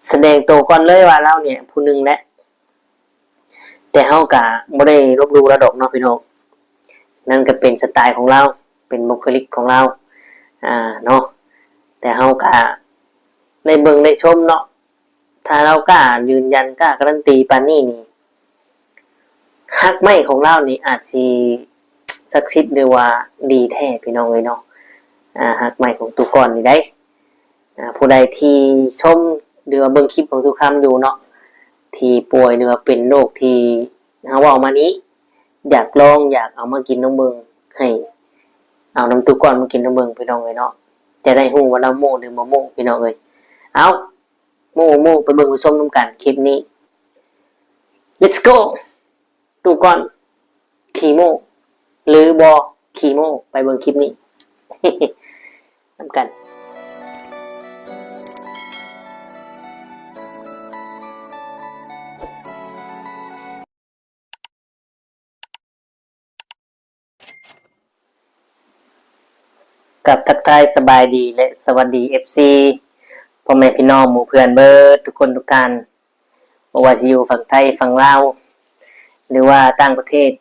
ສະແດງໂຕກ່ອນເລີຍວ່າລາວນີ້ຜູ້ໜຶ່ງແຫຼະ ແຕ່ເຮົາກະບໍ່ໄດ້ລົບຫຼູ່ລາວດອກເນາະພີ່ນ້ອງ. ນັ້ນກະເປັນສະໄຕຂອງລາວ ເປັນບຸກຄະລິກຂອງລາວ ອາ ເນາະ. ແຕ່ເຮົາກະໄດ້ເບິ່ງໄດ້ຊົມເນາະ. ຖ້າລາວກ້າຢືນຢັນ ກ້າກາຣັນຕີປານນີ້ນີ້ ຮາກໄມ້ຂອງລາວນີ້ອາດຊິສັກສິດ ຫຼືວ່າດີແທ້ພີ່ນ້ອງເອີຍເນາະ. ອາ ຮາກໄມ້ຂອງຕູ້ກ້ອນນີ້ໃດ໋ ອາ ຜູ້ໃດທີ່ຊົມ ຫຼືວ່າເບິ່ງຄລິບຂອງຕູ້ຄຳຢູ່ເນາະ ທີ່ປ່ວຍ ຫຼືວ່າເປັນໂລກທີ່ເຮົາເວົ້າມານີ້ ຢາກລອງ ຢາກເອົາມາກິນລອງເບິ່ງ ໃຫ້ເອົານຳຕູ້ກ້ອນມາກິນລອງເບິ່ງພີ່ນ້ອງເອີຍເນາະ. ຈະໄດ້ຮູ້ວ່າລາວໂມ້ ຫຼືບໍ່ໂມ້ພີ່ນ້ອງເອີຍ. ເອົາ ໂມ້ບໍ່ໂມ້ ໄປເບິ່ງໄປຊົມນຳກັນຄລິບນີ້. Let's go! ຕູ້ກ້ອນຂີ້ໂມ້ ຫຼືບໍ່ຂີ້ໂມ້ ໄປເບິ່ງຄລິບນີ້ນຳກັນ. ກັບທັກທາຍສະບາຍດີ ແລະ ສະຫວັດດີ ເອັຟຊີ ພໍ່ແມ່ພີ່ນ້ອງໝູ່ເພື່ອນເບິດທຸກຄົນທຸກທ່ານ ບໍ່ວ່າຊິຢູ່ຝັ່ງໄທ ຝັ່ງລາວ ຫຼືວ່າຕ່າງປະເທດ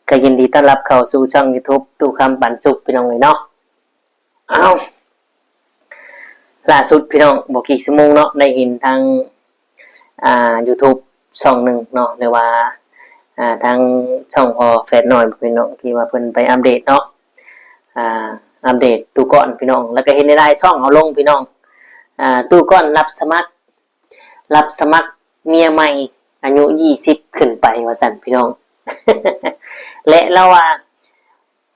ກໍຍິນດີຕ້ອນຮັບເຂົ້າສູ່ຊ່ອງຢູທູບຕູ້ຄຳປັນສຸກ ພີ່ນ້ອງເອີຍເນາະ. ເອົ້າ ລ່າສຸດພີ່ນ້ອງ ບໍ່ກີ່ຊົ່ວໂມງເນາະ ໄດ້ເຫັນທາງ ອ່າ ຢູທູບຊ່ອງໜຶ່ງເນາະ ຫຼືວ່າ ອ່າ ທາງຊ່ອງພໍ່ແຝດນ້ອຍພີ່ນ້ອງ ທີ່ວ່າເພິ່ນໄປອັບເດດເນາະ ອ່າ ອັບເດດຕູ້ກ້ອນພີ່ນ້ອງ ແລ້ວກໍເຫັນຫຼາຍໆຊ່ອງເອົາລົງພີ່ນ້ອງ ອ່າ ຕູ້ກ້ອນຮັບສະໝັກ ຮັບສະໝັກເມຍໃໝ່ອາຍຸຊາວປີຂຶ້ນໄປວ່າຊັ້ນພີ່ນ້ອງ ແລະ ລາວວ່າ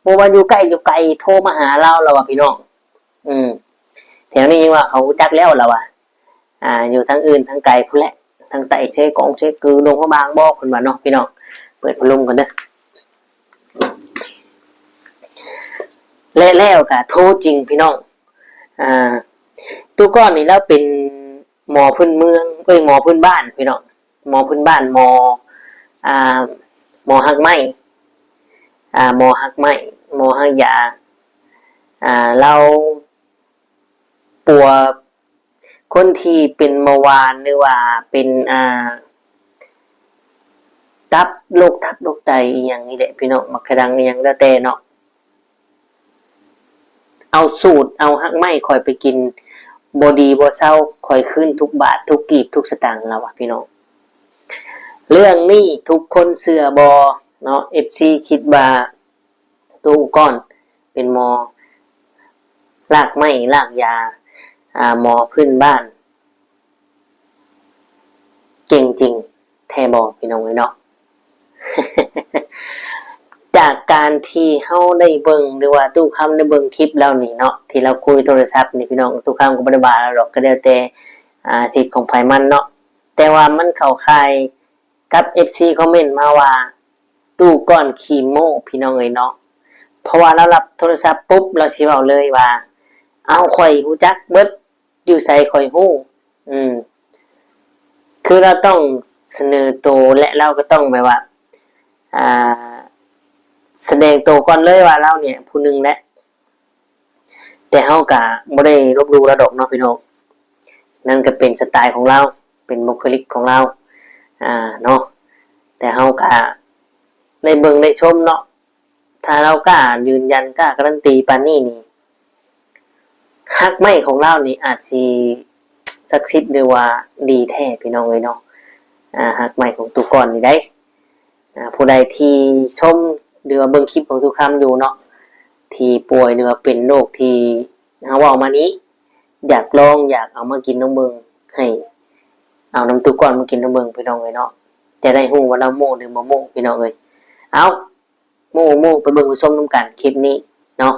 ບໍ່ວ່າຢູ່ໃກ້ຢູ່ໄກໂທມາຫາລາວ ລາວວ່າພີ່ນ້ອງ ອືມ ແຖວນີ້ວ່າເຂົາຮູ້ຈັກແລ້ວ ລາວວ່າ ອ່າ ຢູ່ທາງອື່ນທາງໄກພຸ້ນແຫຼະ ທາງໃຕ້ເຊກອງເຊກື ດົງພະບາງບໍ ເພິ່ນວ່າເນາະພີ່ນ້ອງ. ເປີດພັດລົມກ່ອນເດີ ແລະ ແລ້ວກະໂທຈິງພີ່ນ້ອງ. ອ່າ ຕູ້ກ້ອນນີ້ລາວເປັນໝໍພື້ນເມືອງ ເອີຍ ໝໍພື້ນບ້ານພີ່ນ້ອງ ໝໍພື້ນບ້ານ ໝໍ ອ່າ ໝໍຮາກໄມ້ ອ່າ ໝໍຮາກໄມ້ ໝໍຮາກຢາ ອ່າ ລາວປົວຄົນທີ່ເປັນເບົາຫວານ ຫຼືວ່າເປັນ ອ່າ ຕັບ ໂລກຕັບໂລກໄຕອີ່ຫຍັງນີ້ແຫຼະພີ່ນ້ອງ ໝາກຂະດັງອີ່ຫຍັງແລ້ວແຕ່ເນາະ. ເອົາສູດ ເອົາຮາກໄມ້ຂ້ອຍໄປກິນ ບໍ່ດີບໍ່ເຊົາ ຂ້ອຍຄືນທຸກບາດທຸກກີບທຸກສະຕາງ ລາວວ່າພີ່ນ້ອງ. ເລື່ອງນີ້ທຸກຄົນເຊື່ອບໍ່ເນາະ ເອັຟຊີ ຄິດວ່າຕູ້ກ້ອນເປັນໝໍລາກໄມ້ລາກຢາ ອ່າ ໝໍພື້ນບ້ານ ເກັ່ງຈິງແທ້ບໍ່ພີ່ນ້ອງເອີຍເນາະ? ຈາກການທີ່ເຮົາໄດ້ເບິ່ງ ຫຼືວ່າຕູ້ຄຳໄດ້ເບິ່ງຄລິບລາວນີ້ເນາະ ທີ່ລາວຄຸຍໂທລະສັບນີ້ພີ່ນ້ອງ ຕູ້ຄຳກໍບໍ່ໄດ້ວ່າລາວດອກ ກໍແລ້ວແຕ່ ອ່າ ສິດຂອງໃຜມັນເນາະ ແຕ່ວ່າມັນເຂົ້າຂ່າຍກັບເອັຟຊີຄອມເມັນມາວ່າ ຕູ້ກ້ອນຂີ້ໂມ້ພີ່ນ້ອງເອີຍເນາະ ເພາະວ່າລາວຮັບໂທລະສັບປຸບ ລາວຊິເວົ້າເລີຍວ່າ ເອົ້າ ຂ້ອຍຮູ້ຈັກເບິດ ຢູ່ໃສຂ້ອຍຮູ້ ອືມ ຄືລາວຕ້ອງສະເໜີໂຕ ແລະ ລາວກໍຕ້ອງແບບວ່າ ອ່າ ສະແດງໂຕກ່ອນເລີຍວ່າລາວນີ້ຜູ້ໜຶ່ງແຫຼະ ແຕ່ເຮົາກະບໍ່ໄດ້ລົບຫຼູ່ລາວດອກເນາະພີ່ນ້ອງ ນັ້ນກໍເປັນສະໄຕຂອງລາວ ເປັນບຸກຄະລິກຂອງລາວ ອ່າ ເນາະ ແຕ່ເຮົາກະໄດ້ເບິ່ງໄດ້ຊົມເນາະ. ຖ້າລາວກ້າຢືນຢັນ ກ້າກາຣັນຕີປານນີ້ນີ້ ຮາກໄມ້ຂອງລາວນີ້ອາດຊິສັກສິດ ຫຼືວ່າດີແທ້ພີ່ນ້ອງເອີຍເນາະ ອາ ຮາກໄມ້ຂອງຕູ້ກ້ອນນີ້ໃດ໋ ອາ ຜູ້ໃດທີ່ຊົມ ຫຼືວ່າເບິ່ງຄລິບຂອງຕູ້ຄຳຢູ່ເນາະ ທີ່ປ່ວຍ ຫຼືວ່າເປັນໂລກທີ່ເຮົາເວົ້າມານີ້ ຢາກລອງ ຢາກເອົາມາກິນລອງເບິ່ງ ໃຫ້ເອົານຳຕູ້ກ້ອນມາກິນລອງເບິ່ງພີ່ນ້ອງເອີຍເນາະ ຈະໄດ້ຮູ້ວ່າລາວໂມ້ ຫຼືບໍ່ໂມ້ພີ່ນ້ອງເອີຍ. ເອົ້າ ໂມ້ບໍ່ໂມ້ ໄປເບິ່ງໄປຊົມນຳກັນຄລິບນີ້ເນາະ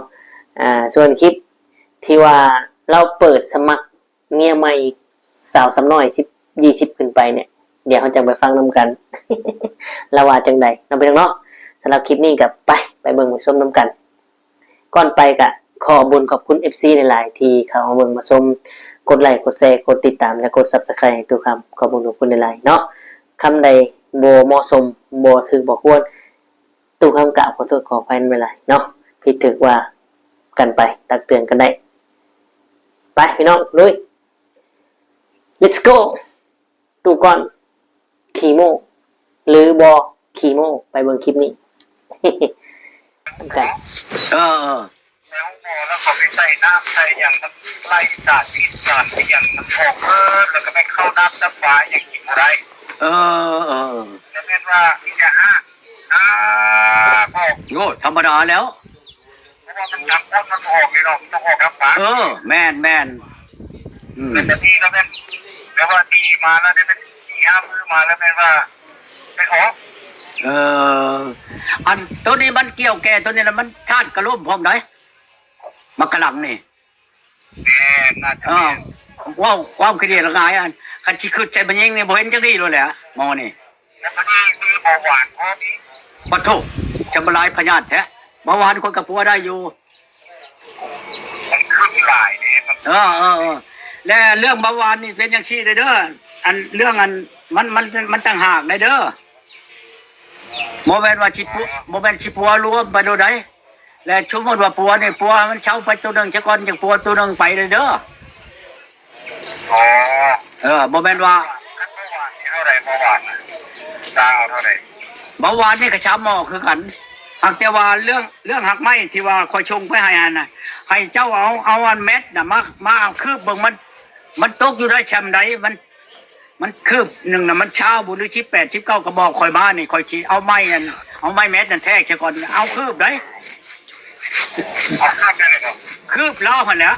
ອາ ສ່ວນຄລິບທີ່ວ່າລາວເປີດສະໝັກເມຍໃໝ່ສາວສຳນ້ອຍສິບ ຊາວປີຂຶ້ນໄປນີ້ ດຽວເຮົາຈະໄປຟັງນຳກັນ ລາວວ່າຈັ່ງໃດເນາະພີ່ນ້ອງເນາະ. ສຳລັບຄລິບນີ້ກໍໄປ ໄປເບິ່ງໄປຊົມນຳກັນ. ກ່ອນໄປກະຂໍຂອບບຸນຂອບຄຸນເອັຟຊີຫຼາຍໆ ທີ່ເຂົ້າມາເບິ່ງມາຊົມ ກົດໄລ ກົດແຊ ກົດຕິດຕາມ ແລະ ກົດຊັບສະໄຄຣບ໌ໃຫ້ຕູ້ຄຳ ຂອບບຸນຂອບຄຸນຫຼາຍໆເນາະ. ຄຳໃດບໍ່ເໝາະສົມ ບໍ່ຖືກບໍ່ຄວນ ຕູ້ຄຳກາບຂໍໂທດຂໍອະໄພນຳຫຼາຍໆເນາະ ຜິດຖືກວ່າກັນໄປ ຕັກເຕືອນກັນໄດ້. ໄປພີ່ນ້ອງ ລຸຍ. Let's go ຕູ້ກ່ອນ ຂີ້ໂມ້ ຫຼືບໍ່ຂີ້ໂມ້ ໄປເບິ່ງຄລິບນີ້ນຳກັນ. ເອີ ແລ້ວບໍ່ ແລ້ວເຂົາໄປໃສ່ນ້ຳໃສ່ຫຍັງ ມັນໄຫຼສານພິດສານອີ່ຫຍັງມັນອອກເບີດ ແລ້ວກໍແມ່ນເຂົ້ານ້ຳນ້ຳປາຫຍັງກິນບໍ່ໄດ້. ເອີ ເອີ ແລ້ວແມ່ນວ່າມີແຕ່ຮາກ ຮາກອອກ. ໂອ້ ທຳມະດາແລ້ວ ເພາະວ່າມັນທາງກົ້ນມັນບໍ່ອອກເລີຍເນາະ ມັນຕ້ອງອອກທາງປາກ. ເອີ ແມ່ນໆ ອືມ ແລ້ວບາດນີ້ລະແມ່ນ ແລ້ວວ່າດີມາລະໄດ້ແມ່ນສີ່ຫ້າມື້ມາລະແມ່ນວ່າໄປອອກ. ເອີ ອັນໂຕນີ້ມັນກ່ຽວແກ່ໂຕນີ້ລະ ມັນທາດກະລົ້ມພ້ອມໃດ ໝາກກະຫຼັງນີ້. ແມ່ນ ໜ້າຈະ ເອີ ແມ່ນ ເວົ້າຄວາມຄິດເຫັນລະກາຍ ອັນ ຄັນຊິຄຶດໃສ່ແມ່ຍິງນີ້ບໍ່ເຫັນຈັກດີໂລດແຫຼະໝໍນີ້. ແລ້ວບາດນີ້ມີເບົາຫວານພ້ອມອີກ. ປະໂທ້ ຈະມາຫຼາຍພະຍາດແທ້. ເບົາຫວານຂ້ອຍກໍປົວໄດ້ຢູ່ ມັນຂຶ້ນຫຼາຍເດ້ ມັນ ເອີ ເອີ ເອີ ແລະເລື່ອງເບົາຫວານນີ້ເປັນຈັ່ງຊີ້ເດີ ອັນເລື່ອງອັນ ມັນ ມັນ ມັນຕ່າງຫາກໄດ໋ເດີ. ບໍ່ແມ່ນວ່າຊິປົວ ບໍ່ແມ່ນຊິປົວລວມໄປໂລດໃດ. ແລະສົມມຸດວ່າປົວນີ້ ປົວໃຫ້ມັນເຊົາໄປໂຕໜຶ່ງຊະກ່ອນ ຈັ່ງປົວໂຕໜຶ່ງໄປເດີ. ອໍ ເອີ ບໍ່ແມ່ນວ່າ ຄັນເບົາຫວານນີ້ເທົ່າໃດ ເບົາຫວານນະ ຊາວເທົ່າໃດ? ເບົາຫວານນີ້ກໍຊາວໝໍຄືກັນ. ຫາກແຕ່ວ່າເລື່ອງ ເລື່ອງຮາກໄມ້ທີ່ວ່າຂ້ອຍສົ່ງໄປໃຫ້ຫັ້ນນະ ໃຫ້ເຈົ້າເອົາ ເອົາອັນແມັດນະ ມາ ມາຄືບເບິ່ງ ມັນ ມັນຕົກຢູ່ໄດ້ຊ່ຳໃດ ມັນ ມັນຄືບໜຶ່ງນະ ມັນຊາວບໍ່ ຫຼືສິບແປດ ສິບເກົ້າ ກໍບອກຂ້ອຍມານີ້ ຂ້ອຍຊິເອົາໄມ້ອັນ ເອົາໄມ້ແມັດນັ້ນແທກຊະກ່ອນ ເອົາຄືບໃດ. ເອົາຄືບໄດ້ເລີຍບໍ? ຄືບລາວຫັ້ນແຫຼະ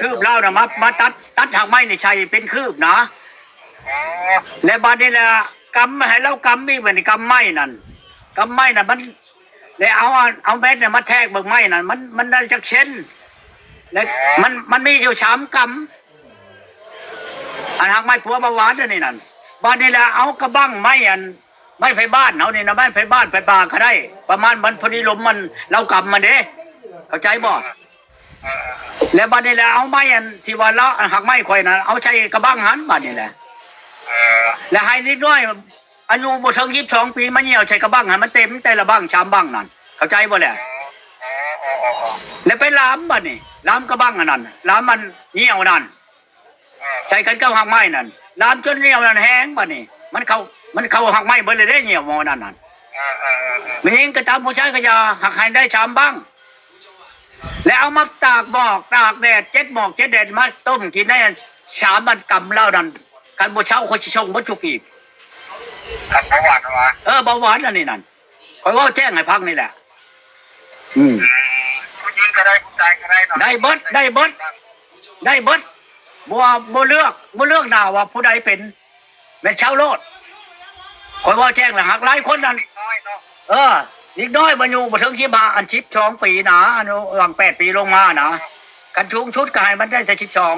ຄືບລາວນະ ມາ ມາຕັດ ຕັດຮາກໄມ້ນີ້ໃສ່ເປັນຄືບນະ. ອໍ ແລະບາດນີ້ລະ ກຳໃຫ້ລາວກຳອີກ ບາດນີ້ກຳໄມ້ນັ້ນ ກຳໄມ້ນັ້ນ ມັນ ແລະເອົາ ເອົາແມັດນັ້ນມາແທກເບິ່ງໄມ້ນັ້ນ ມັນ ມັນໄດ້ຈັກເຊັນ ແລະ ອໍ ມັນ ມັນມີຢູ່ສາມກຳ. ອັນຮາກໄມ້ປົວເບົາຫວານອັນນີ້ນັ້ນ ບາດນີ້ລະເອົາກະບັ້ງໄມ້ອັນ ໄມ້ໄຜ່ບ້ານເຮົານີ້ນະ ໄມ້ໄຜ່ບ້ານໄຜ່ປ່າກໍໄດ້ ປະມານມັນພໍດີລົມມັນ ລາວກຳມັນເດ້ ເຂົ້າໃຈບໍ່? ເອີ ເອີ ເອີ ແລ້ວບາດນີ້ລະເອົາໄມ້ອັນທີ່ວ່າລາວ ອັນຮາກໄມ້ຂ້ອຍນະ ເອົາໃສ່ກະບັ້ງຫັ້ນບາດນີ້ແຫຼະ ເອີ ແລ້ວໃຫ້ເດັກນ້ອຍອາຍຸບໍ່ເຖິງສິບສອງປີມາຍ່ຽວໃສ່ກະບັ້ງໃຫ້ມັນເຕັມແຕ່ລະບັ້ງສາມບັ້ງນັ້ນ ເຂົ້າໃຈບໍ່ແຫຼະ? ອໍ ອໍ ແລ້ວໄປລາມບາດນີ້ ລາມກະບັ້ງອັນນັ້ນ ລາມອັນຍ່ຽວນັ້ນ ເອີ ໃສ່ກັນກັບຮາກໄມ້ນັ້ນ ລາມຈົນຍ່ຽວນັ້ນແຫ້ງບາດນີ້ ມັນເຂົ້າ ມັນເຂົ້າຮາກໄມ້ເບິດເລີຍເດ້ ຍ່ຽວໝໍນັ້ນນັ້ນ. ເອີ ເອີ ເອີ ເອີ ແມ່ຍິງກໍຕາມ ຜູ້ຊາຍກໍຢ່າ ຫາກໃຫ້ໄດ້ສາມບັ້ງ ແລ້ວເອົາມາຕາກໝອກຕາກແດດ ເຈັດໝອກເຈັດແດດ ມາຕົ້ມກິນໄດ້ສາມອັນກຳລາວນັ້ນ ຄັນບໍ່ເຊົາຂ້ອຍຊິສົ່ງເບິດທຸກອີບ. ອັນເບົາຫວານຫວາ? ເອີ ເບົາຫວານອັນນີ້ນັ້ນ ຂ້ອຍເວົ້າແຈ້ງໃຫ້ຟັງນີ້ແຫຼະ. ອືມ ຜູ້ຍິງກໍໄດ້ ຜູ້ຊາຍກໍໄດ້ເນາະ? ໄດ້ເບິດ ໄດ້ເບິດ ໄດ້ເບິດ ບໍ່ ບໍ່ເລືອກ ບໍ່ເລືອກໜ້າວ່າຜູ້ໃດເປັນ ແມ່ນເຊົາໂລດ. ຂ້ອຍເວົ້າແຈ້ງລະ ຫາກຫຼາຍຄົນນັ້ນ ເດັກນ້ອຍເນາະ? ເອີ ເດັກນ້ອຍອາຍຸບໍ່ເຖິງສິບຫ້າ ອັນສິບສອງປີນະ ອາຍຸຫວ່າງແປດປີລົງມານະ ຄັນສູງສຸດກໍໃຫ້ມັນໄດ້ແຕ່ສິບສອງ.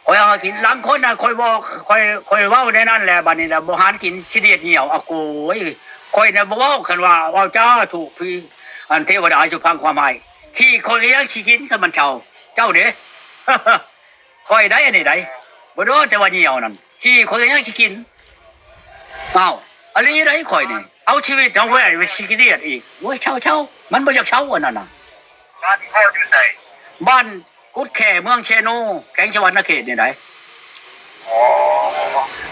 ຂ້ອຍເອົາໃຫ້ກິນ ລາງຄົນນະ ຂ້ອຍບອກ ຂ້ອຍ ຂ້ອຍເວົ້າແນວນັ້ນແຫຼະ ບາດນີ້ລະບໍ່ຫານກິນ ຂີ້ດຽດຫ່ຽວ ອາໂກຍ ຂ້ອຍນະບໍ່ເວົ້າ ຄັນວ່າເວົ້າຈາຖືກ ພີ່ ອັນເທວະດາຢູ່ຟັງຄວາມໃຫ້ ຂີ້ຂ້ອຍກໍຍັງຊິກິນ ຄັນມັນເຊົາ ເຈົ້າເດ້ ຂ້ອຍໄດ໋ ອັນນີ້ໄດ໋ ບໍ່ໂດນແຕ່ວ່າຫ່ຽວນັ້ນ ຂີ້ຂ້ອຍກໍຍັງຊິກິນ. ອ້າວ ອາລີໄດ໋ ຂ້ອຍນີ້ ເອົາຊີວິດເຮົາໄວ້ ໄປຂີ້ດຽດອີກ ໂອ້ຍ ເຊົາໆ ມັນບໍ່ຢາກເຊົາອັນນັ້ນນະ. ບ້ານພໍ່ຢູ່ໃສ? ບ້ານກຸດແຂ້ ເມືອງເຊໂນ ແຂວງສະຫວັນນະເຂດນີ້ໄດ໋. ອໍ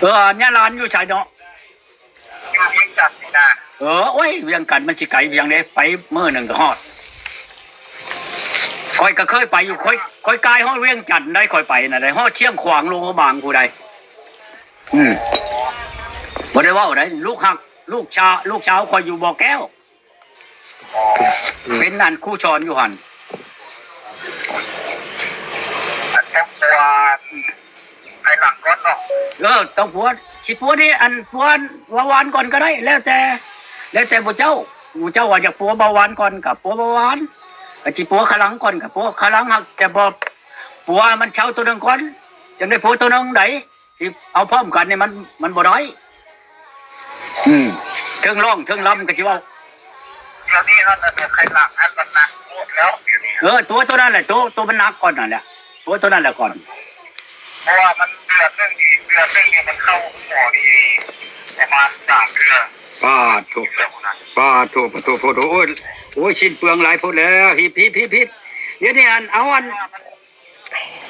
ເອີ ຍາຫຼານຢູ່ໃສເນາະ? ຢູ່ວຽງຈັນນີ້ນະ. ເອີ ໂອ້ຍ ວຽງຈັນມັນຊິໄກພຽງໃດ ໄປມື້ໜຶ່ງກໍຮອດ. ຂ້ອຍກໍເຄີຍໄປຢູ່ ຂ້ອຍ ຂ້ອຍກາຍຮອດວຽງຈັນໄດ໋ ຂ້ອຍໄປນະໄດ໋ ຮອດຊຽງຂວາງ ຫຼວງພະບາງພຸ້ນໃດ໋. ອືມ ບໍ່ໄດ້ເວົ້າໃດ໋ ລູກຮັກ ລູກຊາ ລູກສາວຂ້ອຍຢູ່ບໍ່ແກ້ວ ເປັນອັນຄູສອນຢູ່ຫັ້ນ. ອັນຕ້ອງປົວໄພຫຼັງກ່ອນເນາະ? ເອີ ຕ້ອງປົວ ຊິປົວນີ້ ອັນ ປົວວາວານກ່ອນກໍໄດ້ ແລ້ວແຕ່ ແລ້ວແຕ່ໝູ່ເຈົ້າ ໝູ່ເຈົ້າວ່າຢາກປົວເບົາຫວານກ່ອນກໍປົວເບົາຫວານ ກໍຊິປົວຂະຫຼັງກ່ອນກໍປົວຂະຫຼັງ ຫາກແຕ່ບໍ່ປົວໃຫ້ມັນເຊົາໂຕໜຶ່ງກ່ອນ ຈັ່ງໄດ້ປົວໂຕໜຶ່ງໃດ໋. ທີ່ເອົາພ້ອມກັນນີ້ມັນ ມັນບໍ່ໄດ້. ອືມ ເທິງຮ້ອງເທິງລຳກໍຊິເວົ້າ ດຽວນີ້ຫັ້ນນະ ໄພຫຼັງຫັ້ນມັນໜັກໂພດແລ້ວ ດຽວນີ້. ເອີ ຕົວ ຕົວນັ້ນແຫຼະ ຕົວ ຕົວມັນໜັກກ່ອນນັ້ນແຫຼະ ຕົວ ຕົວນັ້ນແຫຼະກ່ອນ. ເພາະວ່າມັນເດືອນໜຶ່ງນີ້ ເດືອນໜຶ່ງນີ້ມັນເຂົ້າໂຮງໝໍນີ້ປະມານສາມເທື່ອ. ປາໂທ ປາໂທ ປາໂທ ປາໂທ ໂອ້ຍ ໂອ້ຍ ສິ້ນເປືອງຫຼາຍໂພດແລ້ວ ຮີບ ຮີບ ຮີບ ຮີບ. ດຽວນີ້ອັນ ເອົາອັນ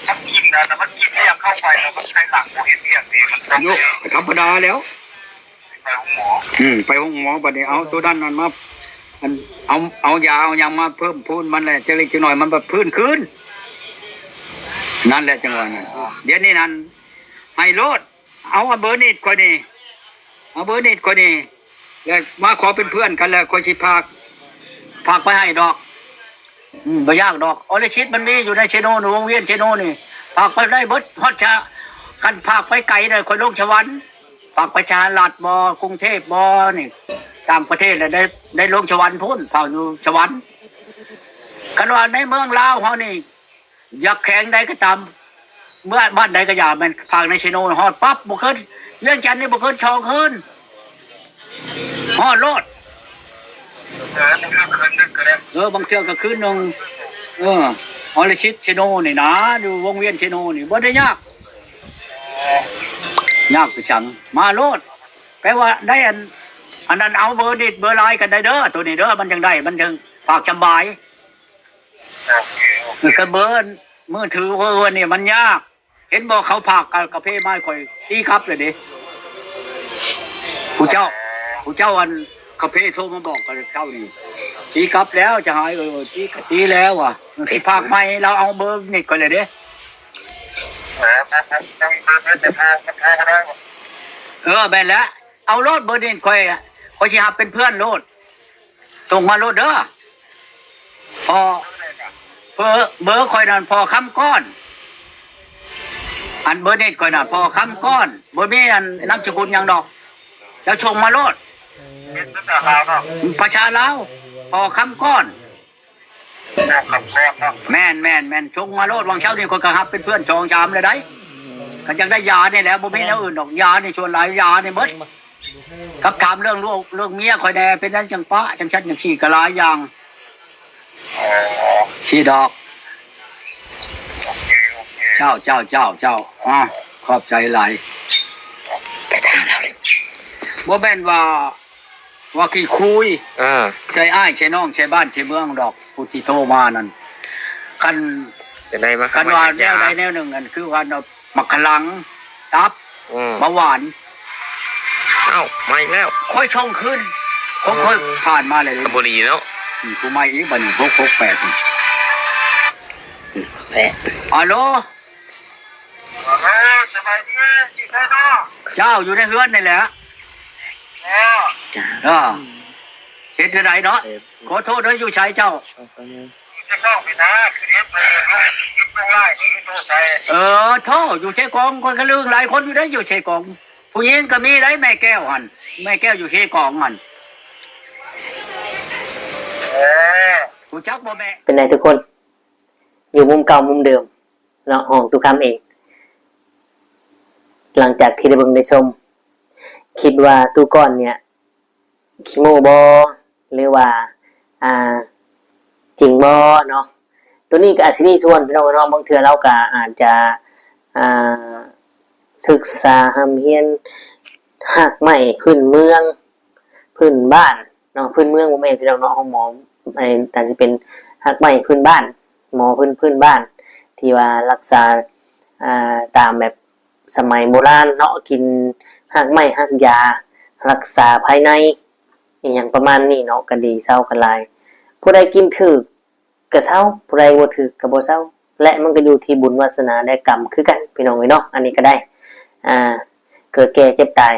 ມັນກິນນະ ມັນກິນອີ່ຫຍັງ ເຂົ້າໄປແລ້ວມັນໄຂ້ຫຼັງບໍ່ເຮັດວຽກເດ້ ມັນຕ້ອງ ໂຍ ໄປ ທຳມະດາແລ້ວ ໄປໂຮງໝໍ. ອືມ ໄປໂຮງໝໍ ບັດນີ້ເອົາໂຕນັ້ນນັ້ນມາ ອັນ ເອົາ ເອົາຢາເອົາຫຍັງມາເພີ່ມພູນມັນແຫຼະ ຈັກເລັກຈັກນ້ອຍມັນກໍຟື້ນຄືນ. ນັ້ນແຫຼະ ຈັ່ງວ່ານັ້ນ ດຽວນີ້ນັ້ນ ໃຫ້ໂລດ ເອົາ ເອົາເບີນິດຂ້ອຍນີ້ ເອົາເບີນິດຂ້ອຍນີ້ ແລ້ວມາຂໍເປັນເພື່ອນກັນ ແລ້ວຂ້ອຍຊິຝາກ ຝາກໄປໃຫ້ດອກ. ອືມ ບໍ່ຍາກດອກ ອໍລິຊິດມັນມີຢູ່ໃນເຊໂນນີ້ ວົງວຽນເຊໂນນີ້ ຝາກໄປໄດ້ເບິດ ຮອດຈະ ຄັນຝາກໄປໄກນະ ຂ້ອຍລົງສະຫວັນ ຝາກໄປສະຫະລັດບໍ ກຸງເທບບໍ ນີ້ ຕ່າງປະເທດລະ ໄດ້ ໄດ້ລົງສະຫວັນພຸ້ນ ຝາກຢູ່ສະຫວັນ. ຄັນວ່າໃນເມືອງລາວເຮົານີ້ ຢາກແຂວງໃດກໍຕາມ ເມືອງບ້ານໃດກໍຢ່າ ແມ່ນພາກໃນເຊໂນຮອດປັບ ບໍ່ເກີນ ວຽງຈັນນີ້ບໍ່ເກີນສອງຄືນ ຮອດໂລດ. ເອີ ບາງເທື່ອກໍຄືນໜຶ່ງ ເອີ ອໍລິຊິດເຊໂນນີ້ນະ ຢູ່ວົງວຽນເຊໂນນີ້ ບໍ່ໄດ້ຍາກ ຍາກໄປສັງ ມາໂລດ. ແປວ່າໄດ້ອັນ ອັນນັ້ນ ເອົາເບີນິດເບີລາຍກັນໄດ້ເດີ ໂຕນີ້ເດີ ມັນຈັ່ງໄດ້ ມັນຈັ່ງຝາກສະບາຍ. ໂອເຄ ໂອເຄ ເອີ ກະເບີມືຖືເຮີນີ້ມັນຍາກ ເຫັນບໍ່ ເຂົາຝາກກາ ກາເຟມາໃຫ້ຂ້ອຍ ຕີກັບເລີຍເດ້ ຜູ້ເຈົ້າ ຜູ້ເຈົ້າອັນກາເຟໂທມາບອກກັນເຊົ້ານີ້ ຕີກັບແລ້ວຈະຫາຍ ເອີ ຕີກະຕີແລ້ວວ່າ ຊິຝາກໃໝ່ ລາວເອົາເບີນິດຂ້ອຍເລີຍເດ້. ເອີ ແມ່ນແລ້ວ ເອົາໂລດເບີນິດຂ້ອຍ ຂ້ອຍຊິຮັບເປັນເພື່ອນໂລດ. ສົ່ງມາໂລດເດີ ພໍ ເບີ ເບີຂ້ອຍນັ້ນ ພໍຄຳກ້ອນ ອັນເບີນິດຂ້ອຍນະ ພໍຄຳກ້ອນ ບໍ່ມີອັນນາມສະກຸນຫຍັງດອກ ເຈົ້າສົ່ງມາໂລດ ເປັນພາສາລາວເນາະ ພາສາລາວ ພໍຄຳກ້ອນ ພໍຄຳກ້ອນເນາະ ແມ່ນໆໆ ສົ່ງມາໂລດ ຫວ່າງເຊົ້ານີ້ຂ້ອຍກໍຮັບເປັນເພື່ອນສອງສາມແລ້ວໄດ໋ ກໍຢາກໄດ້ຢານີ້ແຫຼະ ບໍ່ມີແນວອື່ນດອກ ຢານີ້ ສ່ວນຫຼາຍຢານີ້ເບິດ. ກັບຖາມເລື່ອງລູກເລື່ອງເມຍຂ້ອຍແດ່ ເປັນຫຍັງຈັ່ງປະ ຈັ່ງຊັ້ນຈັ່ງຊີ້ ກໍຫຼາຍຢ່າງ. ອໍ ຊີ້ດອກ ໂອເຄ ໂອເຄ ເຈົ້າ ເຈົ້າ ເຈົ້າ ເຈົ້າ ອາ ຂອບໃຈຫຼາຍ. ບໍ່ແມ່ນວ່າ ວ່າຂີ້ຄຸຍ ເອີ ໃສ່ອ້າຍໃສ່ນ້ອງໃສ່ບ້ານໃສ່ເມືອງດອກ ຜູ້ທີ່ໂທມານັ້ນ ຄັນ ຈະໄດ້ມາ ຄັນວ່າແນວໃດແນວໜຶ່ງ ອັນຄືວ່າໝາກຂະລັງ ຕັບ ອືມ ເບົາຫວານ. ເອົ້າ ມາອີກແລ້ວ ຂ້ອຍສົ່ງຄືນ ຂອງຂ້ອຍ ເອີ ຜ່ານມາແລ້ວເດ້ ບໍ່ດີເນາະ. ອືມ ຜູ້ໃໝ່ອີກ ບັດນີ້ ຫົກຫົກແປດ ແປດ ອາໂລ ອາໂລ ສະບາຍດີ ຢູ່ໃສເນາະ? ເຈົ້າ ຢູ່ໃນເຮືອນນີ້ແຫຼະ. ເອີ ເຮັດແນວໃດເນາະ? ເອີ ຂໍໂທດເດີ ຢູ່ໃສເຈົ້າ? ເອີ ໂທ ຢູ່ເຊກອງ ຂ້ອຍກໍລຶ້ງຫຼາຍຄົນຢູ່ເດ້ ຢູ່ເຊກອງ ຜູ້ຍິງກໍມີໄດ໋ ແມ່ແກ້ວຫັ້ນ ແມ່ແກ້ວຢູ່ເຊກອງຫັ້ນ ເອີ ຮູ້ຈັກບໍ່ແມ່? ເປັນໃດທຸກຄົນ? ຢູ່ມຸມເກົ່າມຸມເດີມເນາະ ຫ້ອງຕູ້ຄຳເອງ. ຫຼັງຈາກທີ່ໄດ້ເບິ່ງໄດ້ຊົມ ຄິດວ່າຕູ້ກ່ອນເນີ້ຍ ຂີ້ໂມ້ບໍ່ ຫຼືວ່າ ອ່າ ຈິງບໍ່ເນາະ? ໂຕນີ້ກໍອາດຊິມີສ່ວນ ພີ່ນ້ອງເນາະ, ບາງເທື່ອລາວກໍອາດຈະ ອ່າ ສຶກສາຮ່ຳຮຽນຮາກໄມ້ພື້ນເມືອງ ພື້ນບ້ານເນາະ, ພື້ນເມືອງບໍ່ແມ່ນ ພີ່ນ້ອງເນາະ, ຂອງໝໍ ອາດຈະເປັນຮາກໄມ້ພື້ນບ້ານ ໝໍພື້ນ ພື້ນບ້ານ ທີ່ວ່າລັກສາ ອ່າ ຕາມແບບ ສະໄໝໂບລານເນາະ, ກິນຮາກໄມ້ຮາກຢາ ຮັກສາພາຍໃນ ອີ່ຫຍັງປະມານນີ້ເນາະ, ກໍດີເຊົາກັນຫຼາຍ. ຜູ້ໃດກິນຖືກກໍເຊົາ, ຜູ້ໃດບໍ່ຖືກກໍບໍ່ເຊົາ, ແລະ ມັນກໍຢູ່ທີ່ບຸນວາສະໜາ ແລະ ກຳຄືກັນ ພີ່ນ້ອງເອີຍເນາະ. ອັນນີ້ກໍໄດ້ ອ່າ ເກີດແກ່ເຈັບຕາຍ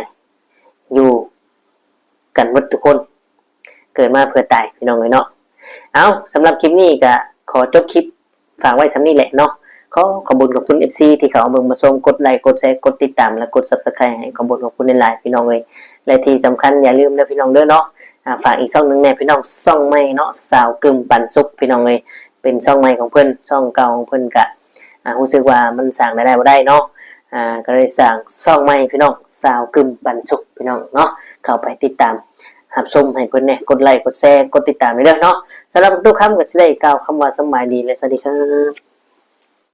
ຢູ່ກັນໝົດທຸກຄົນ, ເກີດມາເພື່ອຕາຍ ພີ່ນ້ອງເອີຍເນາະ. ເອົາ ສຳລັບຄລິບນີ້ກໍຂໍຈົບຄລິບ ຝາກໄວ້ສ່ຳນີ້ແຫຼະເນາະ. ຂໍຂອບຄຸນຂອບຄຸນເອັຟຊີທີ່ເຂົ້າມາເບິ່ງມາຊົມ, ກົດໄລ ກົດແຊ ກົດຕິດຕາມ ແລະ ກົດຊັບສະໄຄຣບ໌ໃຫ້, ຂອບຄຸນຂອບຄຸນຫຼາຍໆ ພີ່ນ້ອງເອີຍ. ແລະ ທີ່ສຳຄັນຢ່າລືມເດີ ພີ່ນ້ອງເດີເນາະ, ອ່າ ຝາກອີກຊ່ອງໜຶ່ງແດ່ ພີ່ນ້ອງ, ຊ່ອງໃໝ່ເນາະ ສາວກຶມປັນສຸກ ພີ່ນ້ອງເອີຍ, ເປັນຊ່ອງໃໝ່ຂອງເພິ່ນ, ຊ່ອງເກົ່າຂອງເພິ່ນກະ ອ່າ ຮູ້ສຶກວ່າມັນສ້າງລາຍໄດ້ບໍ່ໄດ້ເນາະ, ອ່າ ກໍເລີຍສ້າງຊ່ອງໃໝ່ ພີ່ນ້ອງ, ສາວກຶມປັນສຸກ ພີ່ນ້ອງເນາະ, ເຂົ້າໄປຕິດຕາມຮັບຊົມໃຫ້ເພິ່ນແດ່, ກົດໄລ ກົດແຊ ກົດຕິດຕາມໃຫ້ເດີເນາະ. ສຳລັບຕູ້ຄຳກໍຊິໄດ້ກ່າວຄຳວ່າສຳບາຍດີ ແລະ ສະຫວັດດີຄັບ.